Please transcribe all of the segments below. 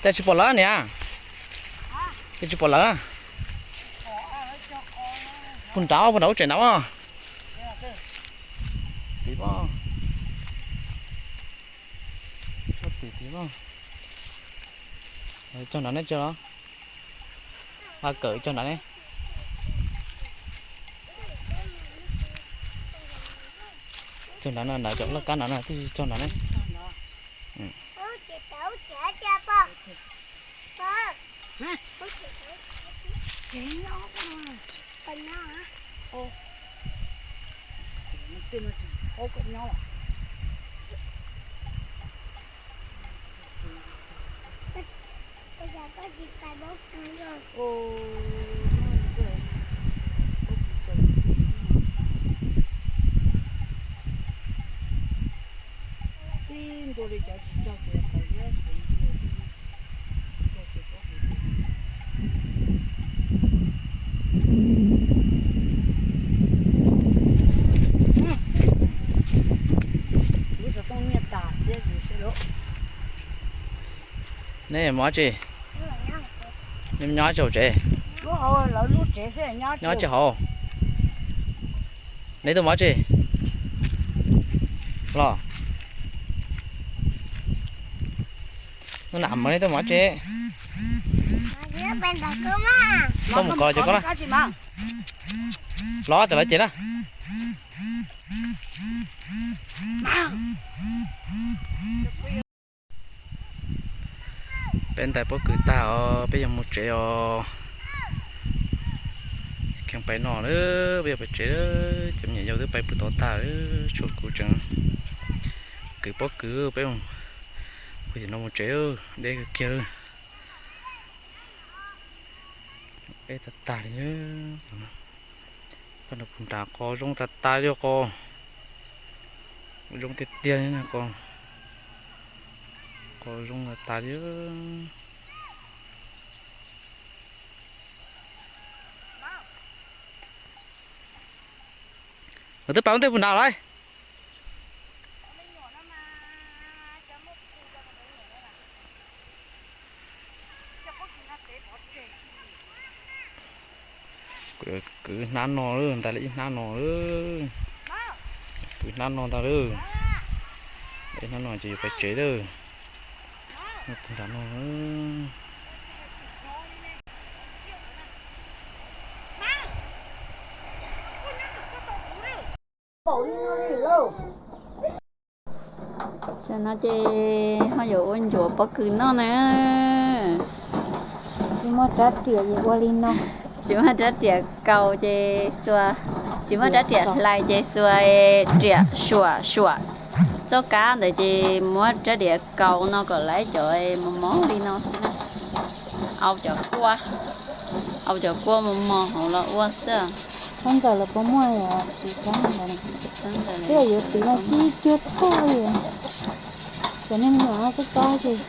Cas tsis pom lawv niam? Cas tsis pom lawv? Puag nrad, puag nrad lub tsev nrad. Tim tim tim. Cog nrad ne, cog los? Kawm cog nrad ne. Cog nrad no, nrad cov laj kab nrad no twb cog nrad ne. Txij ntua li cov tsis cog ces qhov nyob tsev ntsia. Neb mus dab tsi? Neb nyob tsis hauv tsev? Nyob tsis hauv. Neb tuaj mus dab tsi los? Neb tuaj mus dab tsi? Tuaj mus kos cov ko na. Los, cov lawv ces na. Peb ntais pob kws tag os, peb yuav mus tsev os. Kheev pais no lawm, peb yuav pais tsev lawm, cov me nyuam yaus twb pais pw tod tag lawm, tshuav kuv tseem kwv pob kws, peb mus, kuv tim no mus tsev, deb kawg kiag lawm. Deb tag tag li. Pab no puag nram qos zoo tag tag li qos, zoo tiag tiag li qos, qos zoo tag tag li. Lawv twb pais ua ntej puag nrad lawm. Kwv hnab no lawm, ntais li ib hnab no lawm. Kwv hnab no ntag lawm. Ib hnab no ces yuav pais tsev lawm. Puag nram no. Tam no ces ho yuav ua ncuav pob kws noj na. Tsis muaj rab riam es ua li no. Tsis muaj rab riam kaus ces xuas, tsis muaj rab riam hlais ces xuas riam suam suam. Txoj kab ntawd ces muab rab riam kaus no kom lawv cov mos mos li no xwb na. Au cov kua, au cov kua mos mos hauv los ua xwb. Khaub ncaws los puas muaj, tiv khaub ncaws. Twb yuav tiv no tib cuag tuaj li. Cov neeg me nyuam no twb kab ces.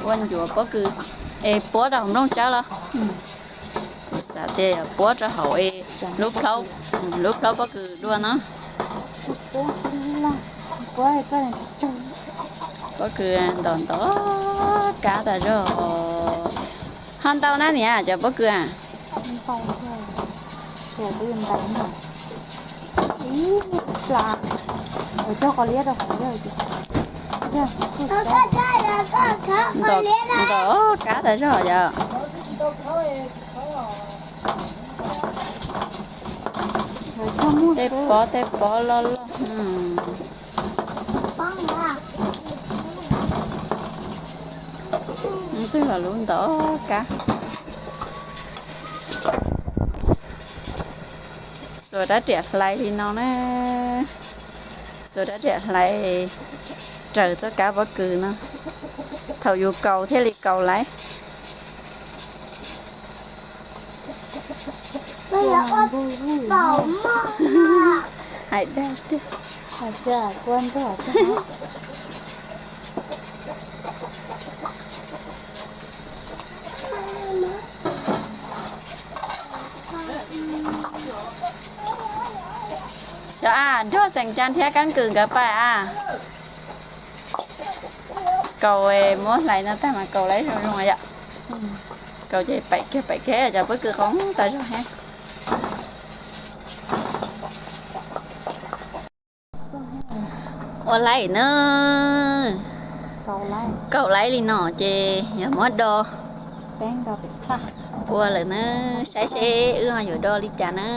Ua ncuav pob kws es puab rau hauv nplooj tsawb los? Kuv xav tias yog puab rau hauv es lub plaub, lub plaub pob kws dua no. Pob kws ntom ntom kab tas zog. Ho ntau na niam cov pob kws a? Ib plas, coj qos liab rau qhov. Ntom, ntom kab tas zog yom. Tej pob tej pob loj loj. Twb los lub ntom kab. Xuas rab riam hlais li no na. Xuas rab riam hlais raws txoj kab pob kws no. Thaum yus kaus thiaj li kaus laiv. Hais dag tiag. Nrog Xeem Cai thiab Keeb Kwm nkawd pais a. Kaus, muab hlais no tag mas kaus lawv zoo zoo yom. Kaus ces pais kiag pais kiag cov pob kws qoob tas zog thiab. Ua laib na. Kaus laib li no ces yog muab do. Ua lawm na, saib seb wb ho yuav do li cas na.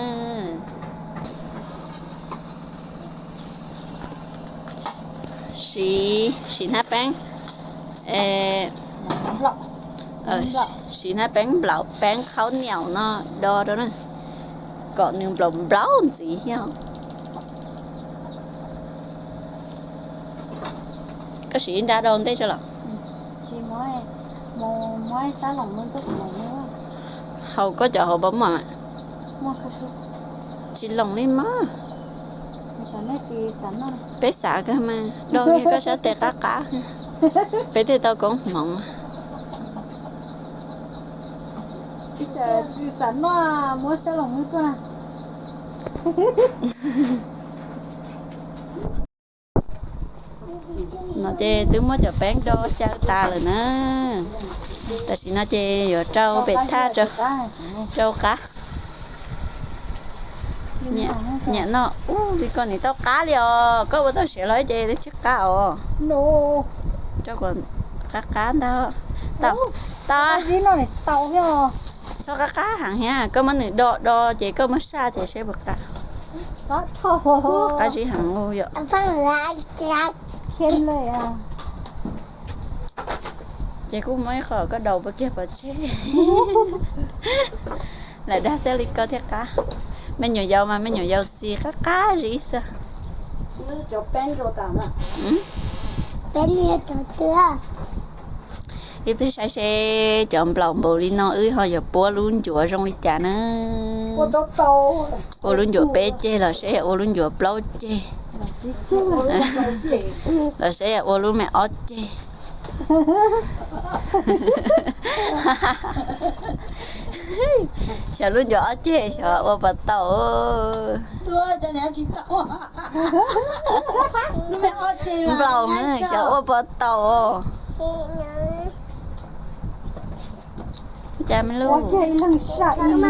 Siv, siv hnab peeb, siv hnab peeb nplaum, peeb khaub niam no do rau na, kom nws nplaum nplaum ntxiv thiab. Koj siv nra do ntej tso los. Haus koj cov hauv pos muaj. Tsis loos li mas. Peb xav kawg mas, do kiag koj sab tes qab qab, peb thiaj tau koob hmoov. No ces twb muab cov peeb do xyaw tas lawm na. Tam sim no ces yuav rau pem thaj rau qab. Niam no, ub, li ko nws tau qab li os, koj ua tau siav los ces tsis qab os. Rau kom qab qab ntag. Tau, tau. Txhob qab qab heev thiab, koj muab nws do do ces koj muab saj ces seb puas qab. Qab zib heev yom. Ces kuj muaj ib qho koj daus pov kiag pov tseg. Lam dag xwb li koj thiaj qab. Me nyuam yaus mas me nyuam yaus txiv qab qab zib xwb. Ib pliag saib seb cov nplaum npaum li no wb ho yuav puab lub ncuav zoo li cas na. Ua lub ncuav peb ceg los seb ua lub ncuav plaub ceg, los seb ua lub me ob ceg. Xyov lub ncuav ob ceg xyov ua puas tau. Nplaum xyov ua puas tau.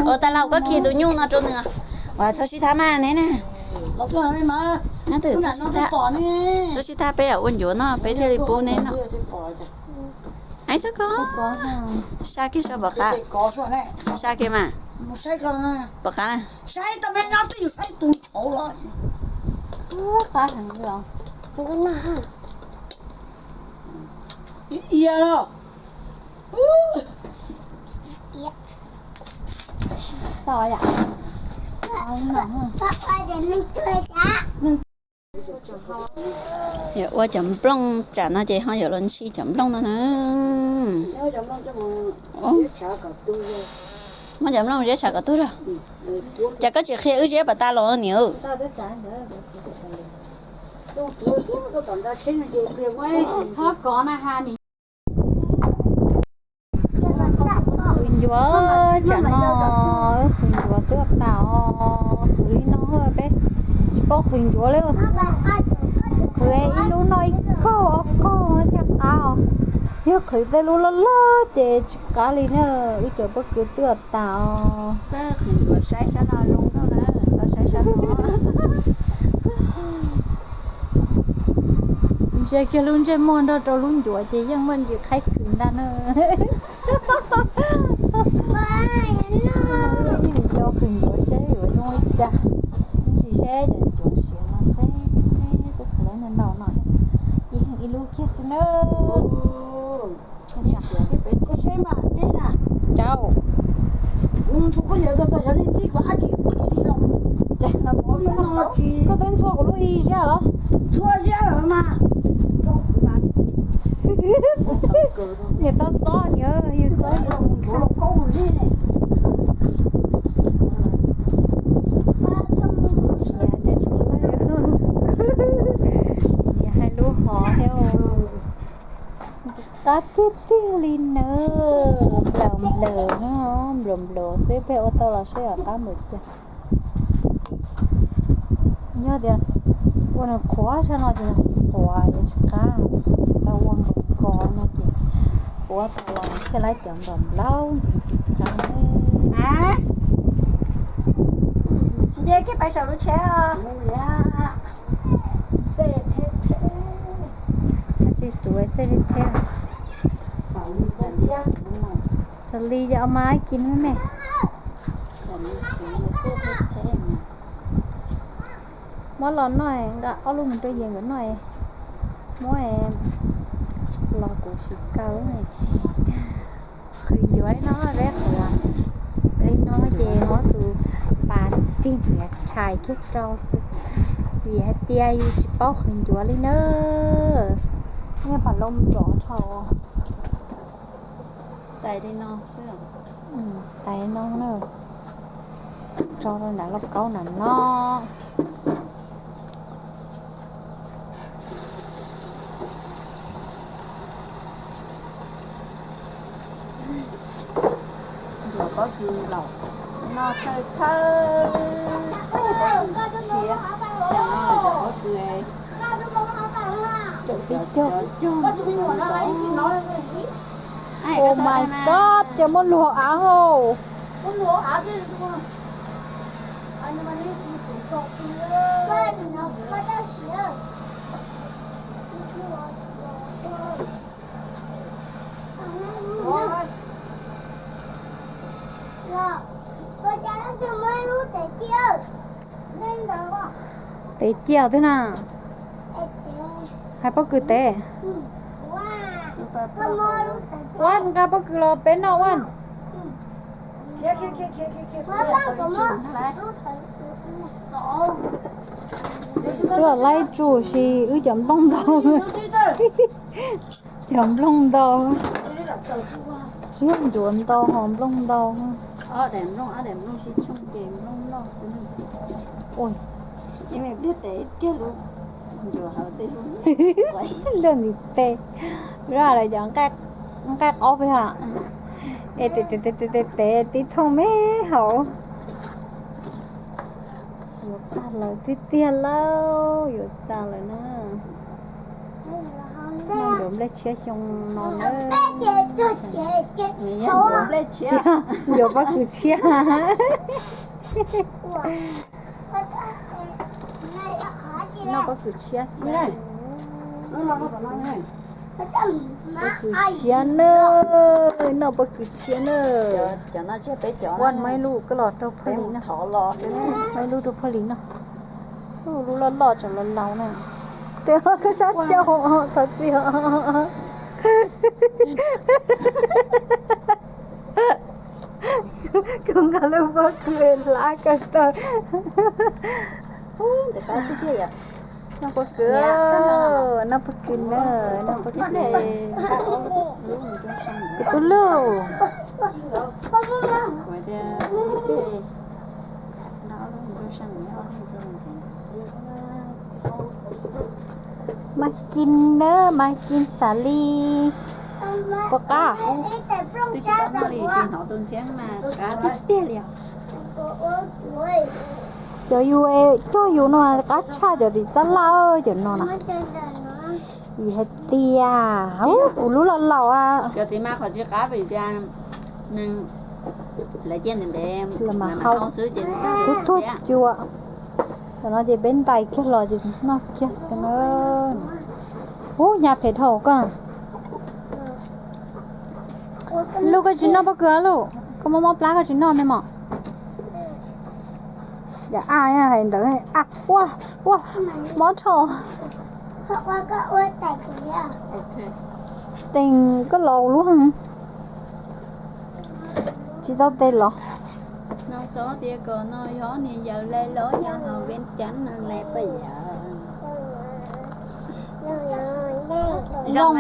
Ua tas los koj khi tus nyuj no rau nws. Txhob sib thab mas neb na. Txhob sib thab, peb ua ncuav no peb thiaj li pub neb no. Sab kiag saib puas qab. Sab kiag mas. Puas qab na? Yog ua cov nplooj tsam no ces ho yuav los ntshis cov nplooj no na. Muab cov nplooj ziab tshav kom tug rau. Cas koj tsis qhia wb ziab puas tas los niam? Qhwv ncuav tsam no, qhwv ncuav twb tas os, qhwv li no peb tsis paub qhwv ncuav li. Qhwv ib lub noj ib kaug ob kaug thiaj qab os. Yog qhwv tej lub loj loj ces tsis qab li na, wb cov pob kws twb tas os. Saib sab no zoo nkauj na, txhob saib sab no. Ntsia kiag lub ntsej muag nrog rau lub ncuav ces yeej muaj ntsis qhaib khwv ntag na. Ib nim nco qhwv ncuav seb yuav zoo li cas. Ntsis seb cov ncuav siav no seb, twb qhwv lawv ntau no, ib heej ib lub kiag xwb na. Koj twb ntxhua kuv lub i ziab los? Niam tau txob niam, yus txob. Niam hais lub hov thiab. Qab tiag tiag li na. Nplaum nplaum no, nplaum nplaum xwb, peb ua tau los seb yog qab npaum cas. Yog tias Ua nws qhuav sab no ces nws qhuav yuav tsis qab, tau ua nkaus nkaus no ces qhuav tau los thiaj laib cov nplaum nplaum ntxim ntxim qab ne. Nce kiag pais saum lub tsheb os. Tsis xuv xej thiab. Xav li ces ua mas kis me me. Muab los noj, nqa ob lub mus rau yawg nkawd noj. Muab los kuv sim kaw. Qhwv ncuav no peb qhuav li no ces muab tus pas rig niam tshais kiag rau xwb, vim hais tias yus tsis paub qhwv ncuav li na. Nyob pas loo nrov dhau. Tais li no xwb. Tais no na, tso rau nram lauj kaub nram no. Ncuav pob kws los noj thawj thawj, pob kws tshiab, pob kws Oh my god, cov muaj luag av hau. Tev ciaj twb na. Hais pob kws tev. Ua nqa pob kws los peb noj ua. Twb laib tsuj si wb cov nplooj ntau. Cov nplooj ntau. Tsis yog ncuav ntau ho nplooj ntau. Luaj ntim pes. Zaj lawv cov nqaij qaub peb ha. Es tes tes tes tib thooj me hauv. Yuav tag lawm tiag tiag lauj, yuav tag lawm na. Noj ncuav nplej tshiab xyoo no na. Ncuav pob kws tshiab. Noj pob kws tshiab. Pob kws tshiab na, noj pob kws tshiab na. Ua muaj ib lub koj los rau Phaj Lis noj. Muaj ib lub rau Phaj Lis noj. Lub loj loj tseem laus laus na. Tes koj sab cau thov txim. Kuv nqa lub pob kws hlab kawg tag. Noj pob kws, noj pob kws na, noj pob kws. Kuv tus lub. Mas kis na, mas kis xav li. Puas qab? Cov yus cog yus no qab tshaj cov tim tab laj cov no na. Vim hais tias kuv lub los laus a. Lawv mas hau, kuv tuag cua. Cov no ces peb ntais kiag los ces noj kiag xwb na. Ub, nyab phem dhau koj. Luj, koj tsis noj pob kws luj, koj mob mob plab koj tsis noj me mos. Yam a hais ntawd a, ua, ua, mob dhau. Teem koj los lub heev. Tsis tau tes los. Zoo os,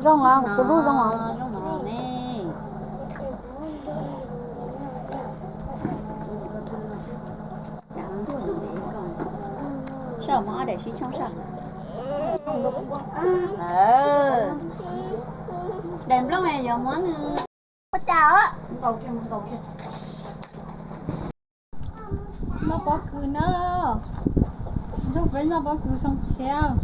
zoo os, tus lub zoo os. Daim nplooj yuav muab nws. Noj pob kws na. Noj pob kws zoo siab.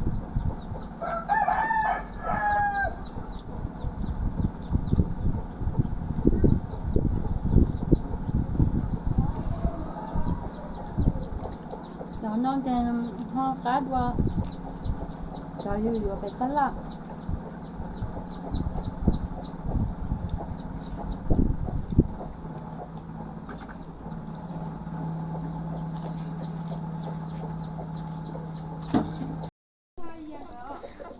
Cov no ces ho qab dua cov yus yuav pem tab laj.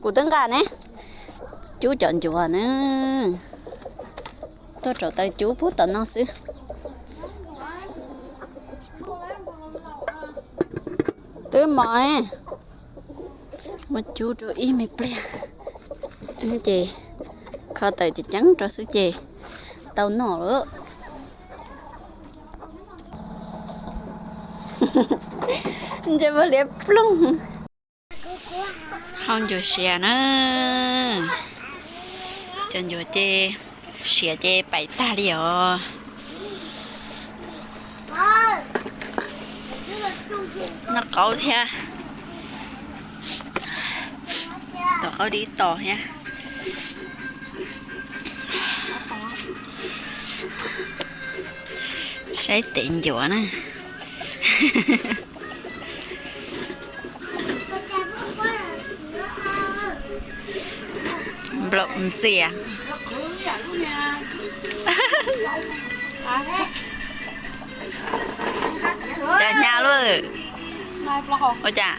Kuv twb nqa ne, cub cov ncuav na, tuaj rau taw cub pub tom no xwb. Twb mos ne, muab cub rau ib me pliag, ces kho taws ceev ceev rau xwb ces tau noj lawm. Ntsej muag liab ploog. Hau ncuav siav na, cov ncuav ces siav ces pais tag li os. Noj qaub thiab, tom qaub dib tos thiab. Saib tes ncuav na. Nplaum ntxias. Cas hnyav lawm. Ua cas?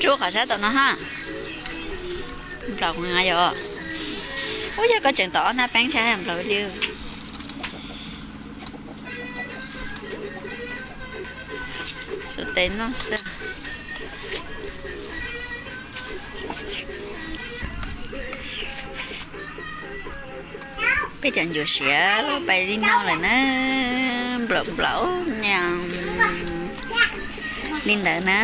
Rub qhov sab tom no ha. Nplaum yom. Ub, yog koj tseem tom ob nab peeb tshaj nplaum li. Xuas tes noj xwb. Peb cov ncuav siav pais li no lawm na, nplaum nplaum nyam li ntawd na.